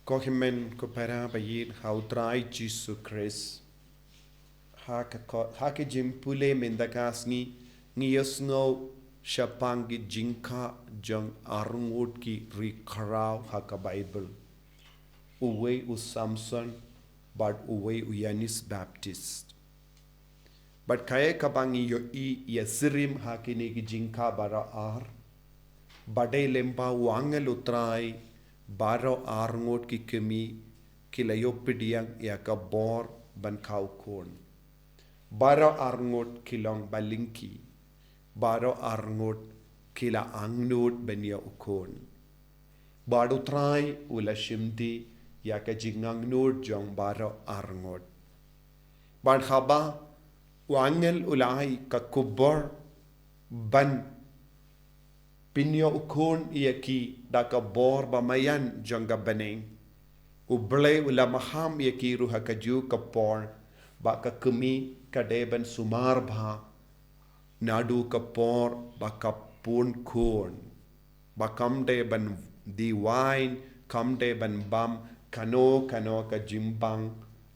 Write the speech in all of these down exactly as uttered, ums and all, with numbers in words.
Ko hynmen ko para ba ïeit ha u Trai Jisu Khrist. Ha ka ko-, ha ka jingpule mynta ka sngi, ngi ïohsngew shaphang ki jingkha jong arngut ki ri khraw ha ka Baibl. Uwei u Samson, bad uwei u Ïanis Baptist. Bad kaei kaba ngi ïohi ïa syrim ha kine ki jingkha baroh ar. Ba dei lem ba u angel u Trai, baroh arngut ki kmie, ki la ïoh pdiang ïa ka bor ban kha u khun. Baroh arngut ki long ba lyngkhi. Baroh arngut ki la angnud ban ïa u khun. Bad u Trai u la shimti ïa ka jingangnud jong baroh arngut. Bad haba u angel u la ai ka khubor ban pynïoh u khun ïa ki da ka bor ba maïan jong ka bneng. U Blei u la maham ïa ki ruh ha kajuh ka por, ba ka kmie ka dei ban sumar bha. Naduh ka por ba ka pun khun. Ba kam dei ban die wine, kam dei ban bam, kano, kano ka jingbam,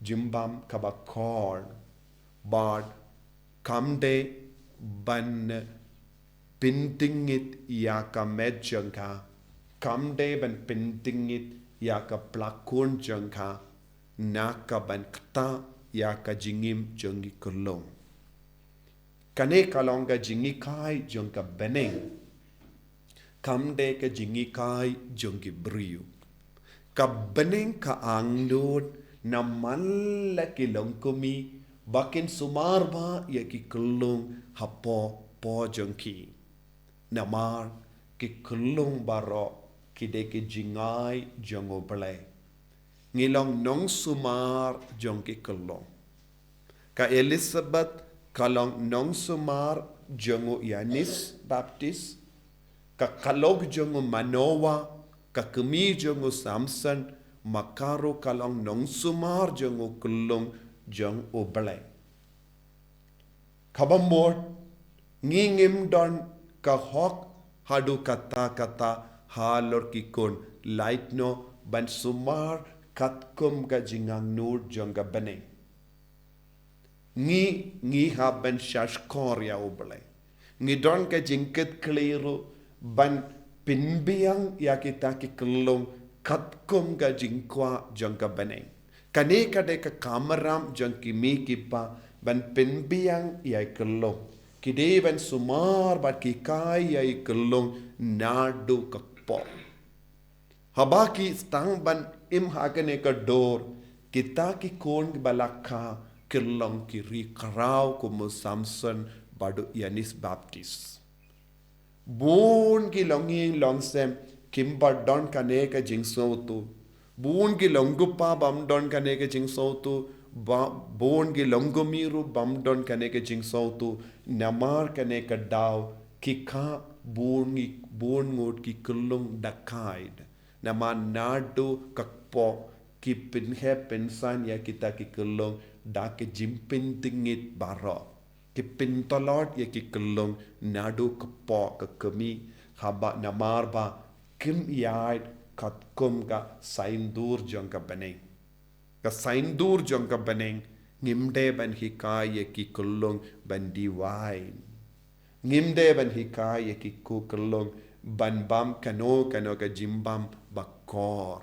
jingbam kaba khor. Bad kam dei ban pyntngit ïa ka met jong ka, kam dei ban pyntngit ïa ka pla khun jong ka, na ka ban kta ïa ka jingim jong ki khyllung. Kane ka long ka jinghikai jong ka bneng. Kam dei ka jinghikai jong ki briew. Ka bneng ka angnud namar la ki longkmie ba kin sumar bha ïa ki khyllung hapoh pdeng jong ki. Namar ki khyllung baroh ki dei ki jingai jong u Blei. Ngi long nongsumar jong ki khyllung. Ka Elizabeth ka long nongsumar jong u Ïanis Baptist, ka khlok jong u Manoah, ka kmie jong u Samson, ma ka ruh ka long nongsumar jong u khyllung jong u Blei. Kaba mut, ngi ngim don ka hok haduh katta katta halor ki khun, lait noh ban sumar katkum ka jingangnud jong ka bneng. Ngi, ngi hap ban shahshkor ïa u Blei. Ngi don ka jingkitkhlieh ruh ban pynbiang ïa kita ki khyllung katkum ka jingkwah jong ka bneng. Kane ka dei ka kamram jong ki kmie ki kpa ban pynbiang ïa ki khyllung. Ki dei ban sumar bad hikai ïa ki khyllung naduh kpoh. Haba ki sdang ban im ha kane ka dur, kita ki khun kiba la kha ki long ki ri khraw kum u Samson bad u Ïanis Baptist. Bun ki longïing longsem kim pat don kane ka jingsngewthuh. Bun ki longkpa bym don kane ka jingsngewthuh. Ba, bun ki longkmie ruh bym don kane ka jingsngewthuh. Namar kane ka daw ki kha bun ngi, bun ngut ki khyllung da khaid. Namar naduh kpoh ki pynheh pynsan ïa kita ki khyllung da ki jingpyntngit baroh. Ki pyntlot ïa ki khyllung naduh kpoh ka kmie, haba namar ba kim ïaid katkum ka saiñdur jong ka bneng. Ka saiñdur jong ka bneng, ngim dei ban hikai ïa ki khyllung ban die wine. Ngim dei ban hikai ïa ki khyllung ban bam kano kano ka jingbam ba khor.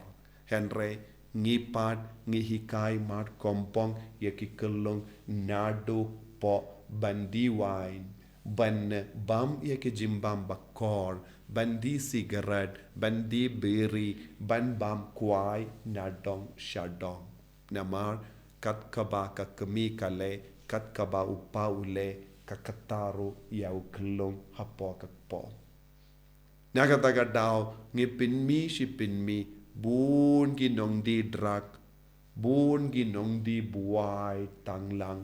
Hynrei ngi pat ngi hikai mat kongpong ïa ki khyllung naduh kpoh ban die wine, ban bam ïa ki jingbam ba khor, ban die sigaret, ban die biri, ban bam kwai nadong shadong. Namar kat kaba ka kmie ka leh, kat kaba u kpa u leh, ka kata ruh ïa u khyllung hapoh ka kpoh. Na kata ka daw ngi pynmih shi pynmih bun ki nongdie drug, bun ki nongdie buwai tanglang,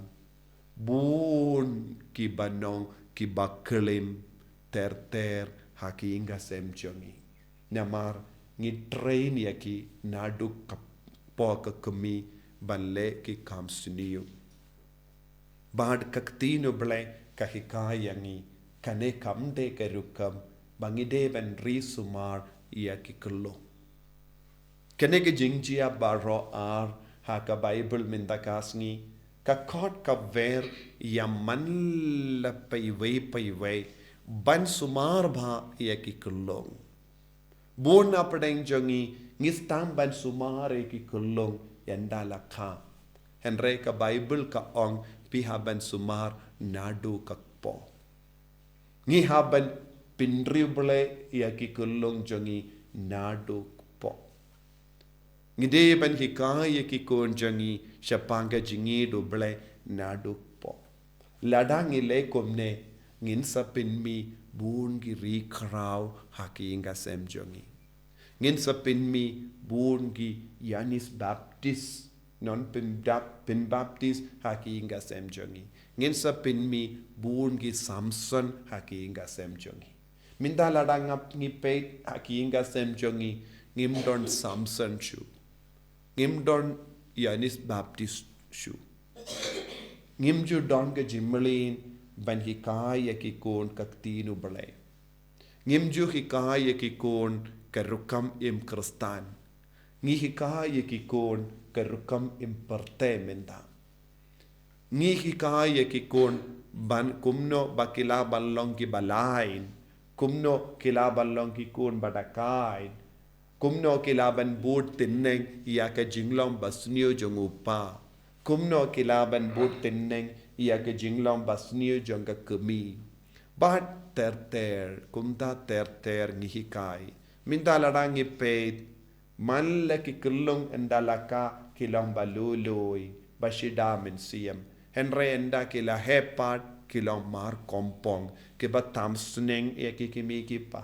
bun kiba nong kiba klim ter ter ha ki ïing ka sem jong ngi. Namar ngi train ïa ki naduh kpoh ka kmie ban leh ki kam sniew. Bad ka ktien u Blei ka hikai ïa ngi, kane kam dei ka rukom ba ngi dei ban ri sumar ïa ki khyllung. Kane ka jingjia baroh ar ha ka Baibl mynta ka sngi, ka khot ka wer ïa man la paiwei paiwei ban sumar bha ïa ki kyllung. Bun na pdeng jong ngi, ngi sdang ban sumar ïa ki kyllung ynda la kha. Hynrei ka Baibl ka ong phi hap ban sumar naduh ka kpoh. Ngi hap ban pynriewblei ïa ki kyllung jong ngi naduh kpoh. Ngi dei ban hikai ïa ki khun jong ngi shaphang ka jingïeit U Blei naduh kpoh. Lada ngi leh kumne, ngin sa pynmih bun ki ri khraw ha ki ïing ka sem jong ngi. Ngin sa pynmih bun ki Ïoannis Baptist, non pynbap-, pynbaptis ha ki ïing ka sem jong ngi. Ngin sa pynmih bun ki Samson ha ki ïing ka sem jong ngi. Mynta lada ngap ngi peit ha ki ïing ka sem jong ngi, ngim don Samson shuh. Ngim don Ïoannis Baptist shuh. Ngim ju don ka jingmlien ban hikai ïa ki khun ka ktien U Blei. Ngim ju hikai ïa ki khun ka rukom im Khristan. Ngi hikai ïa ki khun ka rukom im pyrthei mynta. Ngi hikai ïa ki khun ban kumno ba ki lah ban long ki balain, kumno ki lah ban long ki khun ba dakaid, kumno ki lah ban bud tneng ïa ka jinglong basniew jong u kpa, kumno ki lah ban bud tneng ïa ka jinglong basniew jong ka kmie. Bad ter ter, kumta ter ter ngi hikai. Mynta lada ngi peit, man la ki kyllung ynda la kha ki long ba lui lui, ba shida mynsiem. Hynrei ynda ki la heh pat ki long mar kompong, kiba tam sneng ïa ki kmie ki kpa,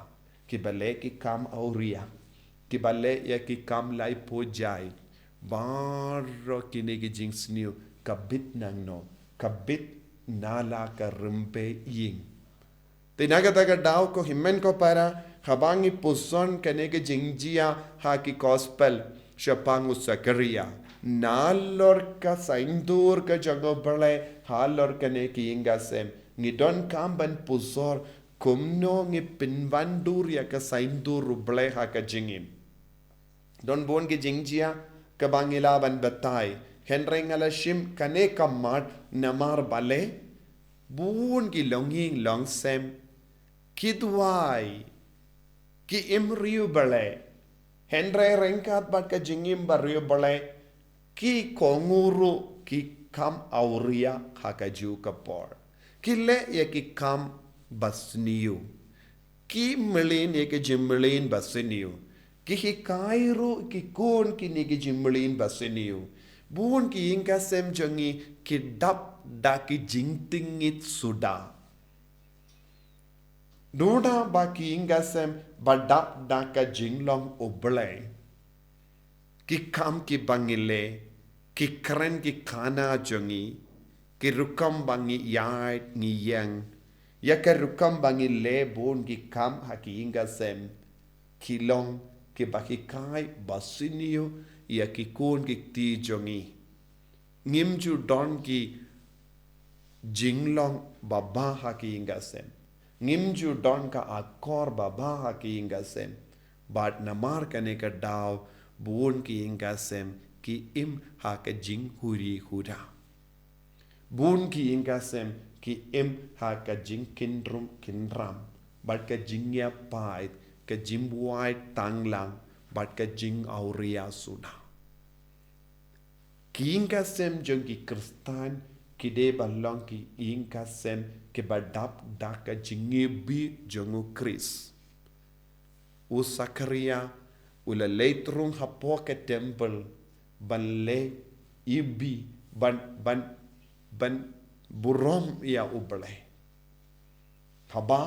kiba leh ki kam awria, kiba leh ïa ki kam lai pujai. Baroh kine ki jingsniew ka bit nangno, ka bit na la ka rympei ïing. Te na kata ka daw ko hynmen ko para, haba ngi puson kane ka jingjia ha ki gospel shaphang u Sakaria, nalor ka saiñdur ka jong U Blei halor kane ka ïing ka sem, ngi donkam ban puson kumno ngi pynwandur ïa ka saiñdur U Blei ha ka jingim. Don bun ki jingjia kaba ngi lah ban batai. Hynrei nga la shim kane ka mat namar balei bun ki longïing longsem ki duwai, ki im riewblei. Hynrei ryngkat bad ka jingim ba riewblei, ki kohnguh ruh ki kam awria ha kajuh ka por. Ki leh ïa ki kam basniew. Ki mlien ïa ka jingmlien basniew. Ki hikai ruh ki khun kine ki jingmlien basniew. Bun ki ïing ka sem jong ngi ki dap da ki jingtngit suda. Duna ba ki ïing ka sem ba dap da ka jinglong U Blei, ki kam kiba ngi leh, ki kren ki khana jong ngi, ki rukom ba ngi ïaid ngi ïeng, ïa ka rukom ba ngi leh bun ki kam ha ki ïing ka sem, ki long kiba hikai basniew ïa ki khun ki kti jong ngi. Ngim ju don ki jinglong babha ha ki ïing ka sem. Ngim ju don ka akor babha ha ki ïing ka sem. Bad namar kane ka daw bun ki ïing ka sem ki im ha ka jinghuri hura. Bun ki ïing ka sem ki im ha ka jingkynrum kynram, bad ka jingïapait, ka jingbuaid tanglang, bad ka jingawria suda. Ki ïing ka sem jong ki Khristan ki dei ban long ki ïing ka sem kiba dap da ka jingiwbih jong U Khrist. U Sakaria u la leit rung hapoh ka temple ban leit iwbih, ban, ban, ban burom ïa U Blei. Haba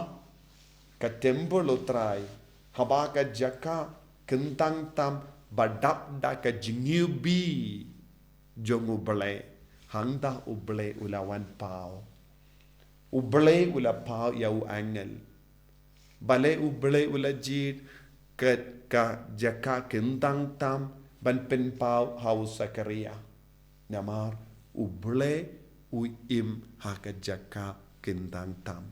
ka temple U Trai, haba ka jaka kyntang tam ba dap da ka jingiwbih jong U Blei, hangta U Blei u la wan paw. U Blei u la paw ïa u angel. Balei U Blei u la jied ka, ka jaka kyntang tam ban pynpaw ha u Sakaria? Namar U Blei u im ha ka jaka kyntang tam.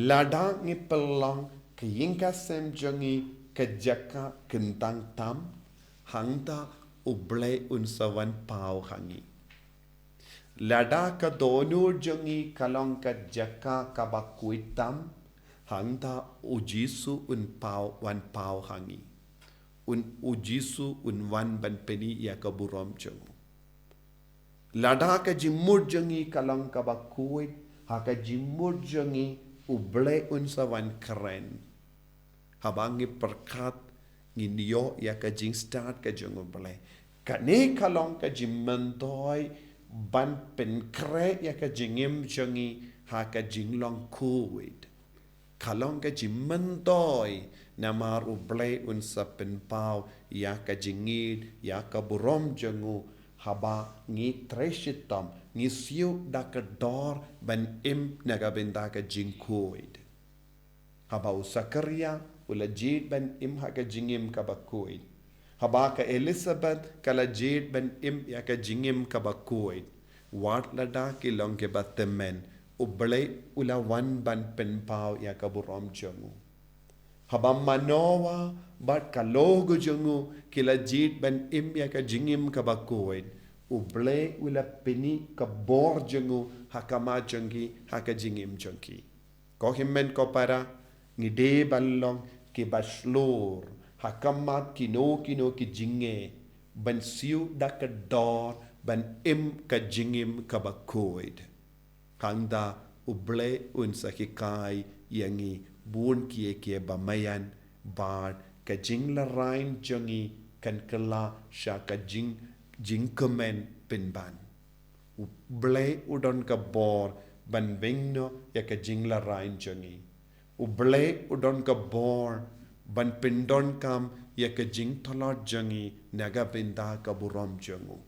Lada ngi pynlong ka ïing ka sem jong ngi ka jaka kyntang tam, hangta U Blei un sa wan paw ha ngi. Lada ka dohnud jong ngi ka long ka jaka kaba khuid tam, hangta U Jisu un paw, wan paw ha ngi. Un, U Jisu un wan ban pyni ïa ka burom jong u. Lada ka jingmut jong ngi ka long kaba khuid, ha ka jingmut jong ngi U Blei un sa wan kren. Haba ngi pyrkhat, ngin ïoh ïa ka jingstad ka jong U Blei. Kane ka long ka jingmyntoi ban pynkhreh ïa ka jingim jong ngi ha ka jinglong khuid. Ka long ka jingmyntoi, namar U Blei un sa pynpaw ïa ka jingïeit, ïa ka burom jong u, haba ngi trei shitom, ngi siew da ka dor ban im na ka bynta ka jingkhuid. Haba u Sakaria u la jied ban im ha ka jingim kaba khuid. Haba ka Elizabeth ka la jied ban im ïa ka jingim kaba khuid. Wat lada ki long kiba tymmen, U Blei u la wan ban pynpaw ïa ka burom jong u. Haba Manoa bad ka logo jong u ki la jied ban im ïa ka jingim kaba khuid, U Blei u la pyni ka bor jong u ha khmat jong ki, ha ka jingim jong ki. Ko hynmen ko para, ngi dei ban long kiba shlur ha khmat kino kino ki jingeh, ban siew da ka dor ban im ka jingim kaba khuid. Hangta U Blei un sa hikai ïa ngi bun kiei kiei ba maïan, bad ka jinglehrain jong ngi kan kylla sha ka jing, jingkmen pynban. U Blei u don ka bor ban weng noh ïa ka jinglehrain jong ngi. U Blei u don ka bor ban pyndonkam ïa ka jingtlot jong ngi na ka bynta ka burom jong u.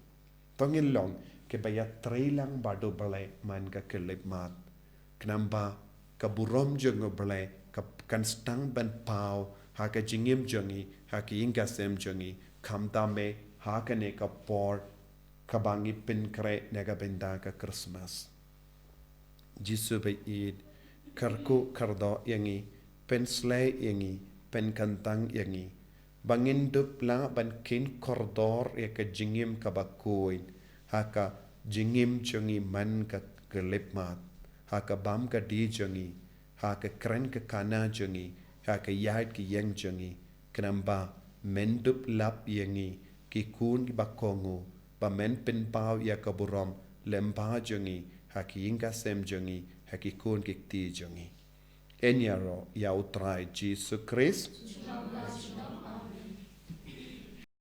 To ngin long kiba ïatrei lang bad U Blei man ka khyllipmat. Khnang ba ka burom jong U Blei ka kan sdang ban paw ha ka jingim jong ngi, ha ka ïing ka sem jong ngi, khamtam eh ha kane ka por kaba ngi pynkhreh na ka bynta ka Christmas. Jisu ba ïeit, kyrkhu kyrdoh ïa ngi, pynshlei ïa ngi, pynkyntang ïa ngi, ba ngin dup lah ban kheiñ kordor ïa ka jingim kaba khuid ha ka jingim jong ngi man ka khyllipmat, ha ka bam ka die jong ngi, ha ka kren ka kana jong ngi, ha ka ïaid ka ïeng jong ngi, khnang ba men dup lap ïa ngi ki khun kiba kohnguh, ba men pynpaw ïa ka burom lyngba jong ngi ha ki ïing ka sem jong ngi, ha ki khun ki kti jong ngi. Yn ïaroh ïa U Trai Jisu Khrist.